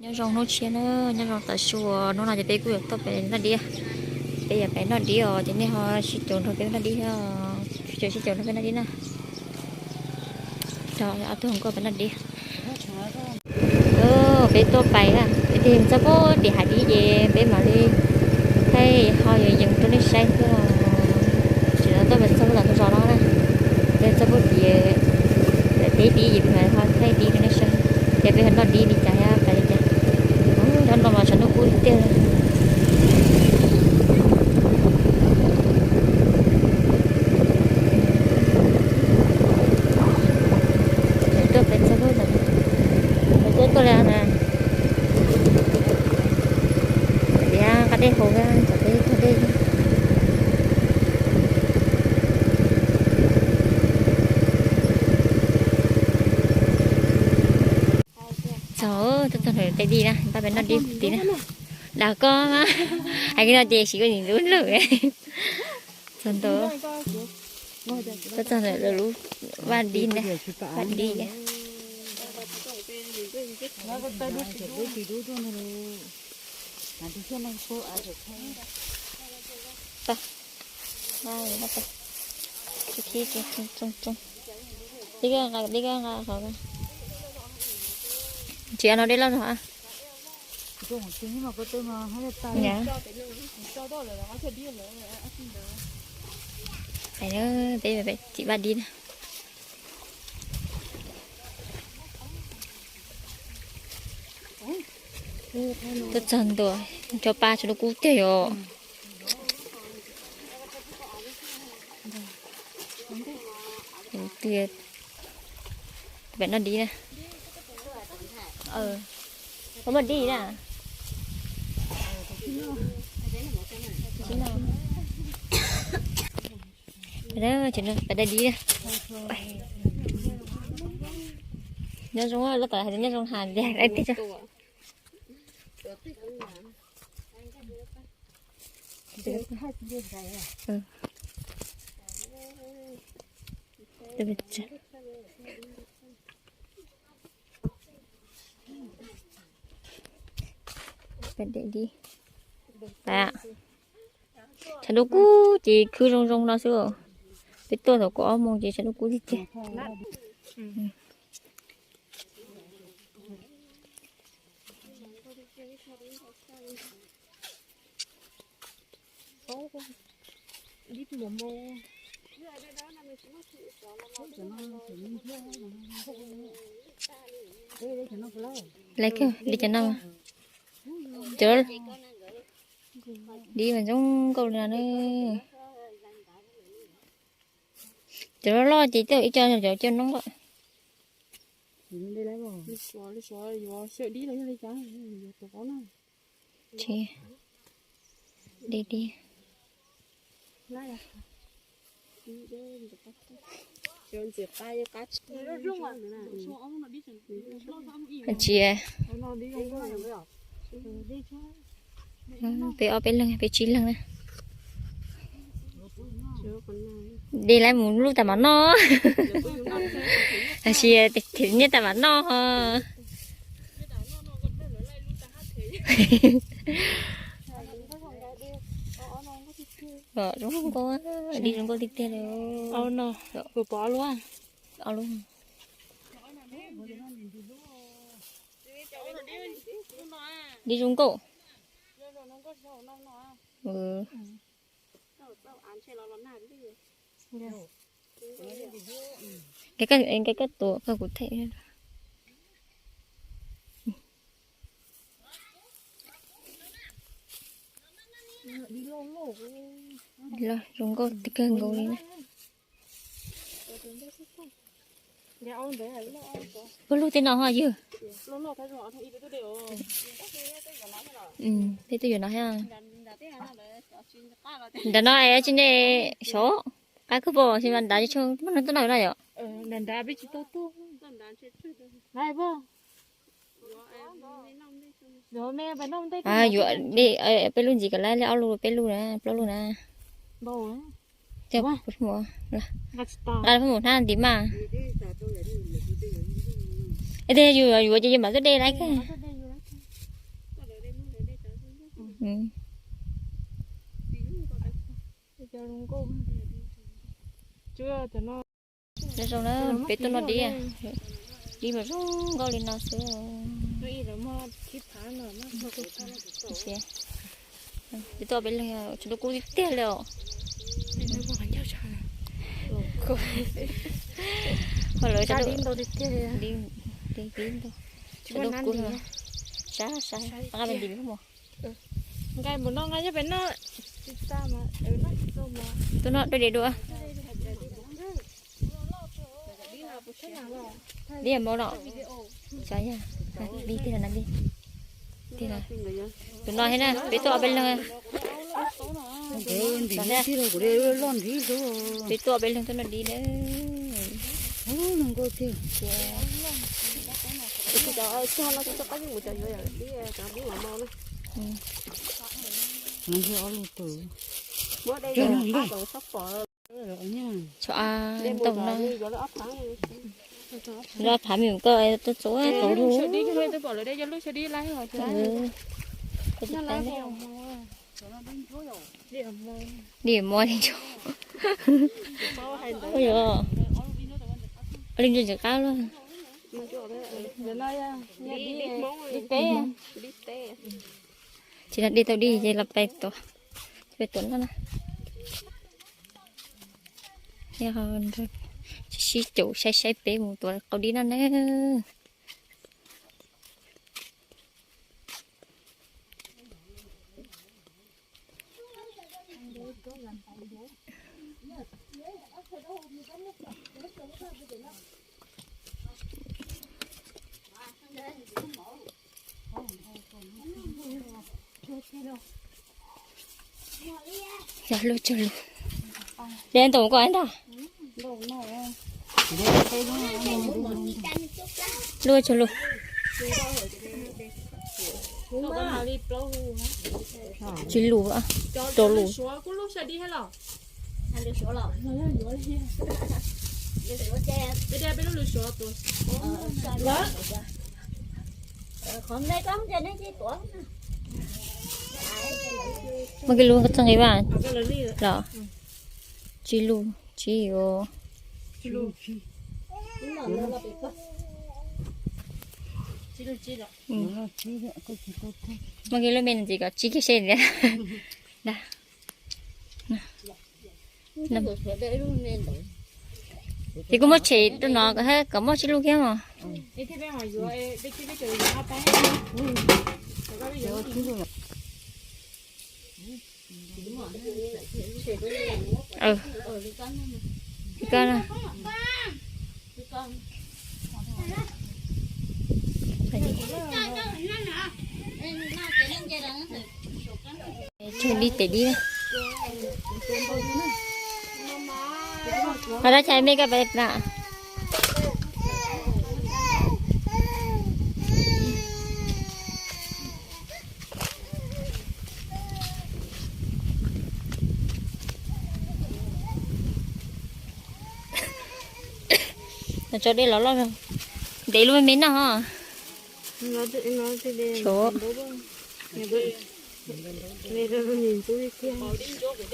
Nyob zoo hnub tshiab na, nyob zoo tav su, hnub no ces peb kuj yuav tuaj pem noj dib. Peb yuav pem noj dib os, ces nej ho sib caum nrog peb noj dib thiab, sib caum sib caum nrog peb noj dib na. Ob tug hluas nkauj pem noj dib. Peb tuaj pais na, peb tig txog pem tim hav dib ces peb mam li thaij ho yuav yees rau nej saib xwb. Tsis tau tuaj pais txog lawm zos no na, peb txog pem tim teb dib ces peb mam ho thaij dib rau nej saib, ces peb ho noj dib li cas thiab pais li cas. Ub, nyob no mas tshav ntuj kub tiag tiag. Tuaj pem txog lub ntawd, tuaj tuaj li na. Tias nqa dej haus, peb txog dej. Txog, tuaj txog ntawm tej dib na, pab peb noj dib tid na. Dag koj mas, hais kiag no ces siv koj nim lub lawm. Txog ntawm, tuaj txog ntawm lawv lub vaj dib na, vaj dib. Tsis no dej loj no. Peb txiv vaj dib na. Tuaj txog ntua, cov pa tshav ntuj kub tiag yom. Pem noj dib na. Muaj dib na. Pem dib na. Nyob zoo, lub tod hais tias nyob zoo hais tias. Tshav ntuj kub ces khwb zoo zoo no xwb. Peb tuaj thaum kaum ob moos ces tshav ntuj kub tiag tiag. Lawv dib cov no, cov dib mas zoo nkauj li no na. Cov loj loj ces tej zaum ib co yog cov coj noob lawm. Dib dib. Tsis, peb ob peb leeg, peb tsib leeg na. De lawv mus lub tas mam noj. Tab sis them nyiaj tas mam noj. Zoo nkauj, dib zoo nkauj tiag tiag li. Kuv pom lub, ob lub. Dib zoo nkauj. Nkag koj tuav koj kuv them. Zoo nkauj tiag kawg nkaus li na. Peb lub tej no ho yog. Peb twb yuav no thiab. Nrad no es tsis ne, sov qab kawg pom tsis mas nrad tsis tshua muaj neeg tuaj noj no yom. Yuav peb lub ntxiv kom lawv li ob lub peb lub na, plaub lub na. Nqa peb mus hnab ntiv mas. Es yus yuav ces yus mam tuaj de lawm. Zoo zoo na, peb tuaj noj dib, dib mas zoo nkauj li no xwb. Peb tuaj peb leeg, tsis lub kub tiag tiag li os. Ho lawv dib ntau tiag tiag, dib ntau, tsis lub kub, sab sab, qab nti mus. Nqaij mus no nqaij nyob pem no. Tuaj noj dua diam dua. Dib mos no. Dib tiag na, dib tiag na. Tus no thiab na, peb tuaj ob peb leeg. Peb tuaj ob peb leeg tuaj noj dib na. Tsho a, ntau no. Lawv phav me koj tuaj txua tau lub. Dim mos li ntsuag. Ua li ntsuag ntxim qab luaj. Tsis no dib tau dib ces los pais tuav, pais tuav noj na. Sib caum saib saib peb mus tuav qau dib noj na. Yog luaj cuag lug. Li ntawm koj ntag. Luaj cuag lug. Tsis lug, rau lug. Muaj kev lug txog nqi vaj los tsis lug, tsis yuav. Muaj kev lub me ntxiv kom tsis kiag se ntxiv. Ces kuv muab tshem rau no kom muaj tsis lug kiag mos. Koj na. Tsum dib tes dib. Ho dab tsi me koj pab na. Tso dej los loj, ntev lub me me noj. Tshuav.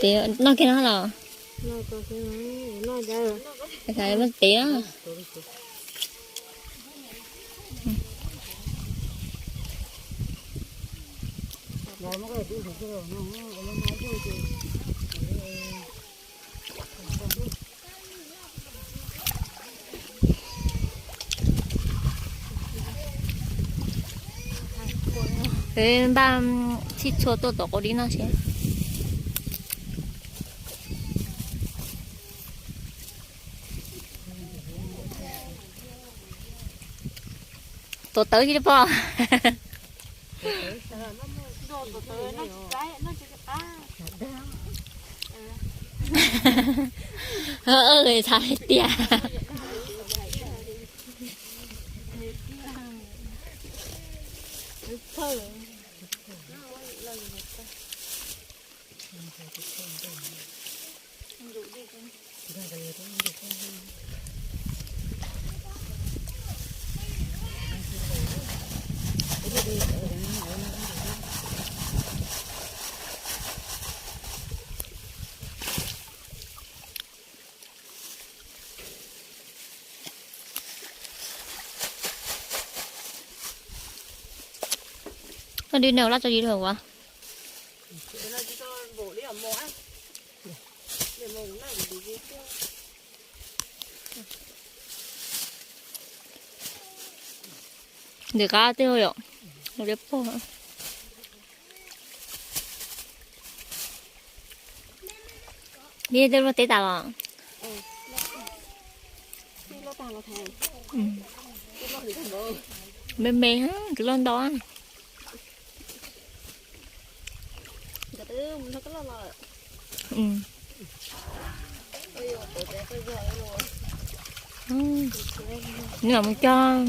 Tes noj kiag no los? Muab tes na. Peb npaj txhij txhua tuaj tom qau dib noj seb. Tuav tawv tsis pom. Txhav hais tias. Dib nws laj tso dib rau ua. Ntxim qab tiag yom. Ua liab pog. Neb tej loj teb tas los? Me me, tus loj ntau. Nws mus cog.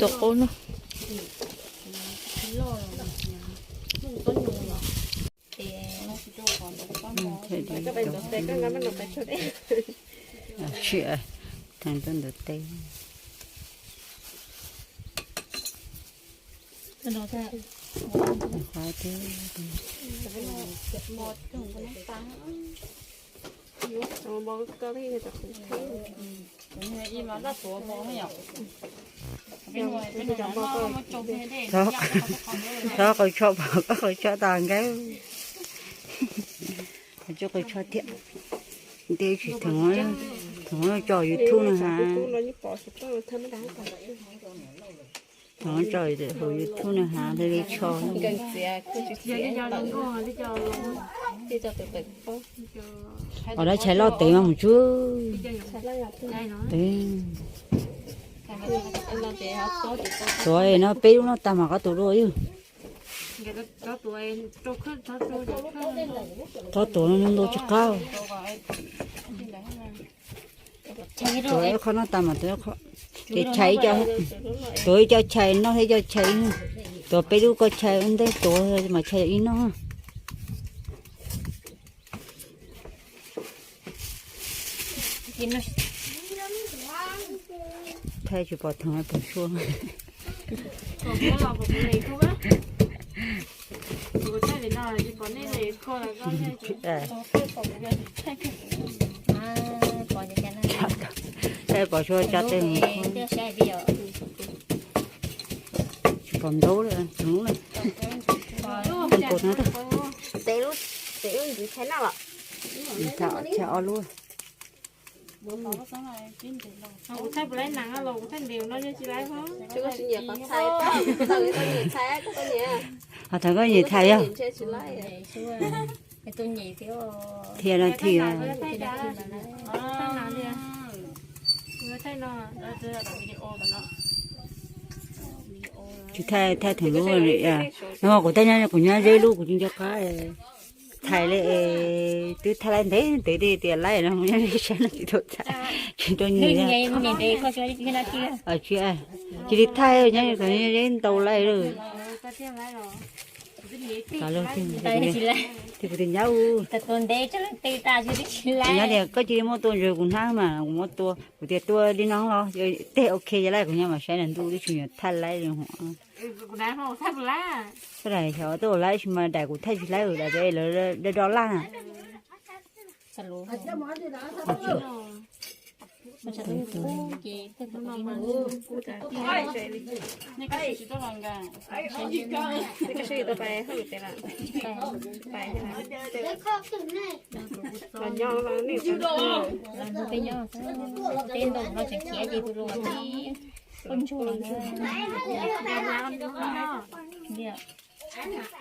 Tus qub no. Sia, theej tuaj ntawm teb. Txhob qw tsho, pom koj qw tsho tas nkaus. Txhob qw tsho thiab. Tej tsis theem, theem tso YouTube no ha. Thaum tso hauv YouTube no ha, li li tsho. Os, dab tshais loj tev mas mus tsuag. Tuav no peb lub no tag mas koj tuav dua yog. Txhob tuav no ntau tsis qab. Tuav ib qho no tag mas tuav ib qho, ces tshais ib co, tuav ib co tshais noj thiab ib co tshais ib noj. Tuav peb lub koj tshais ua ntej tuav mas tshais ib noj. Thaij tsis pom theem pom sua. Thaij pom sua tsa tej mus. Tsis pom ntau lawm, tsis hnub lawm. Thaij lub, thaij lub ntxiv tshais noj los. Thaij ob lub. Kuv thaij puas laib nees los kuv thaij ntev no yeej tsis laib. Ho thaum koj nyiam thaij yog. Thiab no thiab. Tsis thaij, thaij theem lub no, kuv thaij nyob, kuv nyob ze lub kuv tsis nco qab. Thaij li twb thaij laib ntev ntev li tias laib no mus nyob ze saib no tsis tau thaij, tsis tau nyiam. Cia li thaij nyob ze ntau laib lawm. Kuv tias nyab, nyob tias koj cia li muab tua ntawd kuv hnab mas kuv muab tua, kuv tias tua li no los tej ok yog laib kuv nyob mas saib nws ntuj twb tsis nyiam thaij laib li. Xyov tuaj ua laib tsis mas daim kuv thaij tsis laib, daim peb lawv do do laj na. Peb ntaus no tseem khiav ces tus los peb ntsuag los.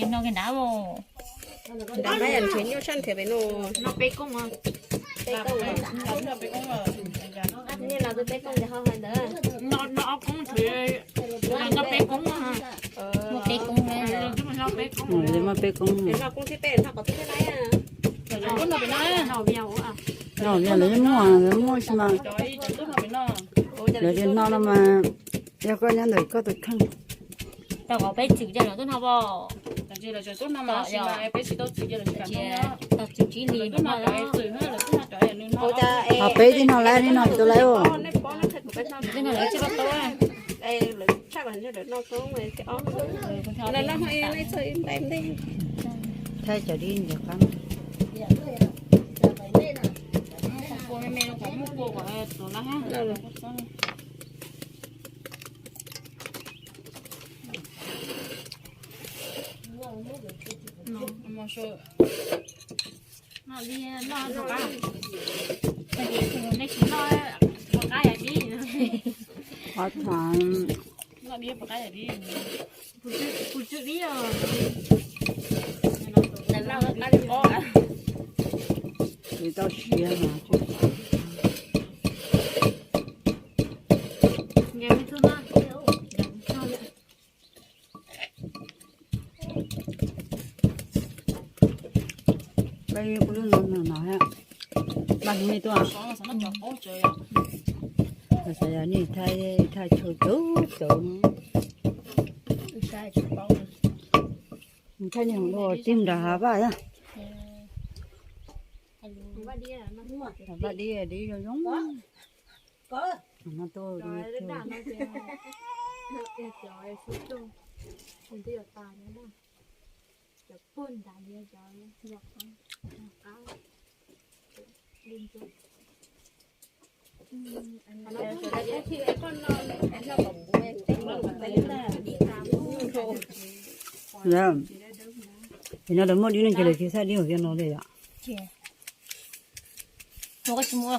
ces no kiag nrad. Nrad npab yog nrhiav nyuaj tshaj nrhiav pem no. Peb koob, peb koob, niaj no twb peb koob ces ho hais ntawd. No ob koob, no peb koob, muaj peb koob, muaj peb koob, no koob thiab peb no kom twb thiab laib. No yog lawv muaj, lawv muaj sis mas. Lawv tias no no mas yog koj nyob ntawm koj tus kheej. Tau kom peb txwm cia lawv tuaj no pom. Ho peb tib no lawv li no tau lawm. Thaij cov dib ntawd qab. Qhov thaum li tau siav mas. Peb kuv lub no no no ha. Npaj hnub ib tuaj. Xav yog nej thaij, thaij chaw cawv cawv. Thaij nej hauv lub tib nrag hav vaj na. Vaj dib, dib zoo zoo. No tuaj. Ces no lawv muaj dib no ces lawv tsis xav dib hauv no li yom. Qhov twg? Lawv tsis muaj.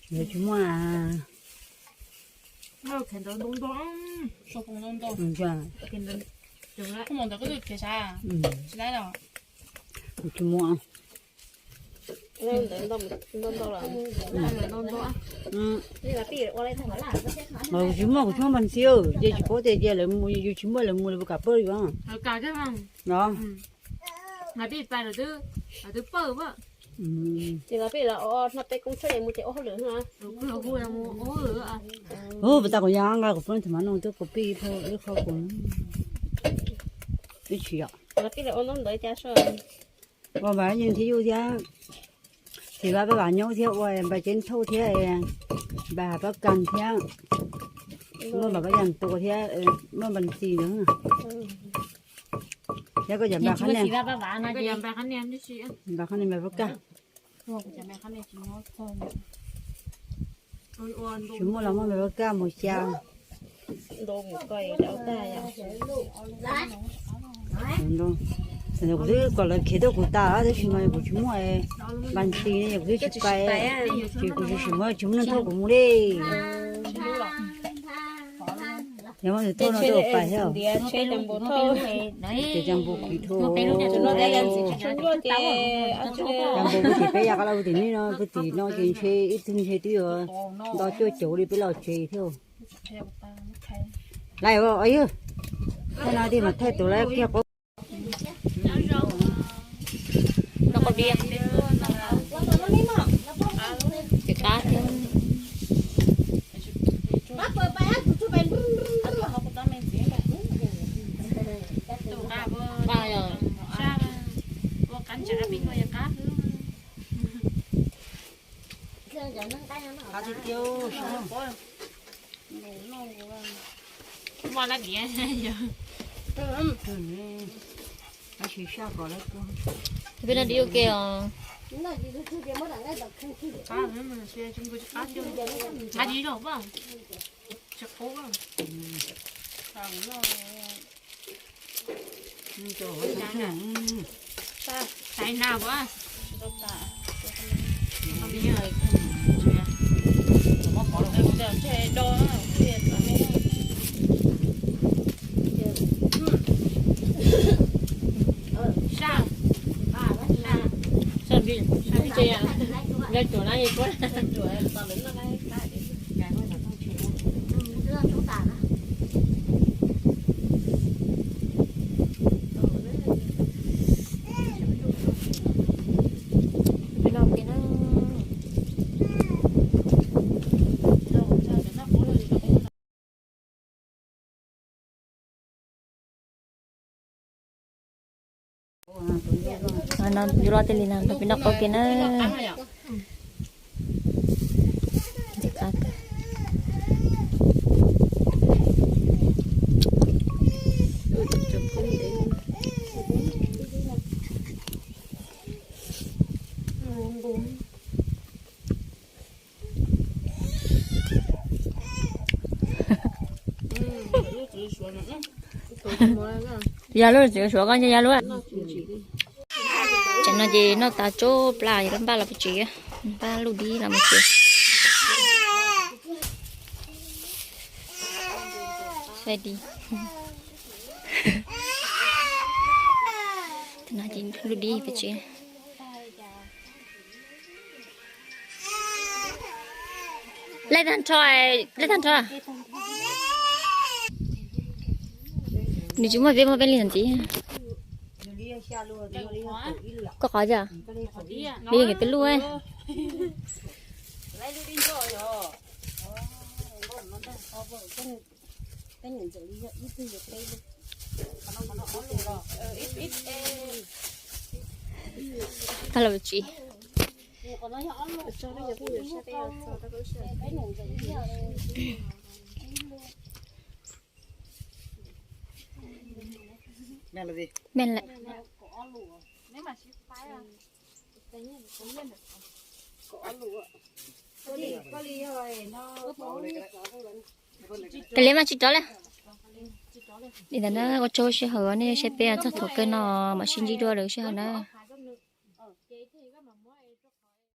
Tsis muaj. Mas kuv tsis muaj, kuv tsis muaj npas ntxi, ces tsis paub tias cia lawv mus, yus tsis muaj lawv mus lawv puas kam pab yus no. Ub, puas tas kuv yog nqa kuv phooj ywg thaum ma no twb kuv pib ib qho kuv ib tsis yom. Ua npaj yeej thiab yus thiab, Thim Vaj Paj Vam Nyob thiab, ua npaj Ceeb Thauj thiab, npaj Has Pab Kas thiab, muaj npaj Pab Yas Tua thiab, muaj npaj Ntxis ntawd. Thiab koj cov npaj qhab nias, npaj qhab nias npaj Pab Kaj. Tsis muaj los muaj npaj Pab Kaj mus xya. Kuv twb kom lawv khiav tuaj kuv tas tab sis mas kuv tsis muaj npaj Ntxis ne, kuv twb tsis pais, ces kuv tsis muaj, tsis muaj neeg thauj kuv mus li. Yog muaj tus thauj no tuaj pais thiab. Ces cov npus kiv thauj. Cov npus puag tim peb yav qab los puag tim nej no, puag tim no ces ntshe ib tug ntshe twb yuav nto cuaj caum li peb los tsev thiab. Lawm, yog no tiag mas thaij tus lawv kiag qub. Ces qab thiab. Qab tiag tiag. Peb no dib ua ke os. No yus los tej li no, peb noj qaub ke na. Yog lub tseem suav koj nce yog lub. Tam no ces noj tas tsub plas es npaj los pem tsev, npaj luj dib los mus tsev. Saib dib. Tam no ces luj dib pem tsev. Lej tag nrho, lej tag nrho. Nws tsis muaj peb, muaj peb li ntxiv. Koj qhov cas? Li yog kev twb luj. Tag los tsis. Meej lawm. Kav liam mas tsis rov li. Li ntawd na, ua tsaug sij hawm nej saib peb txog thaum kawg no, mam sib ntsib dua lwm sij hawm na.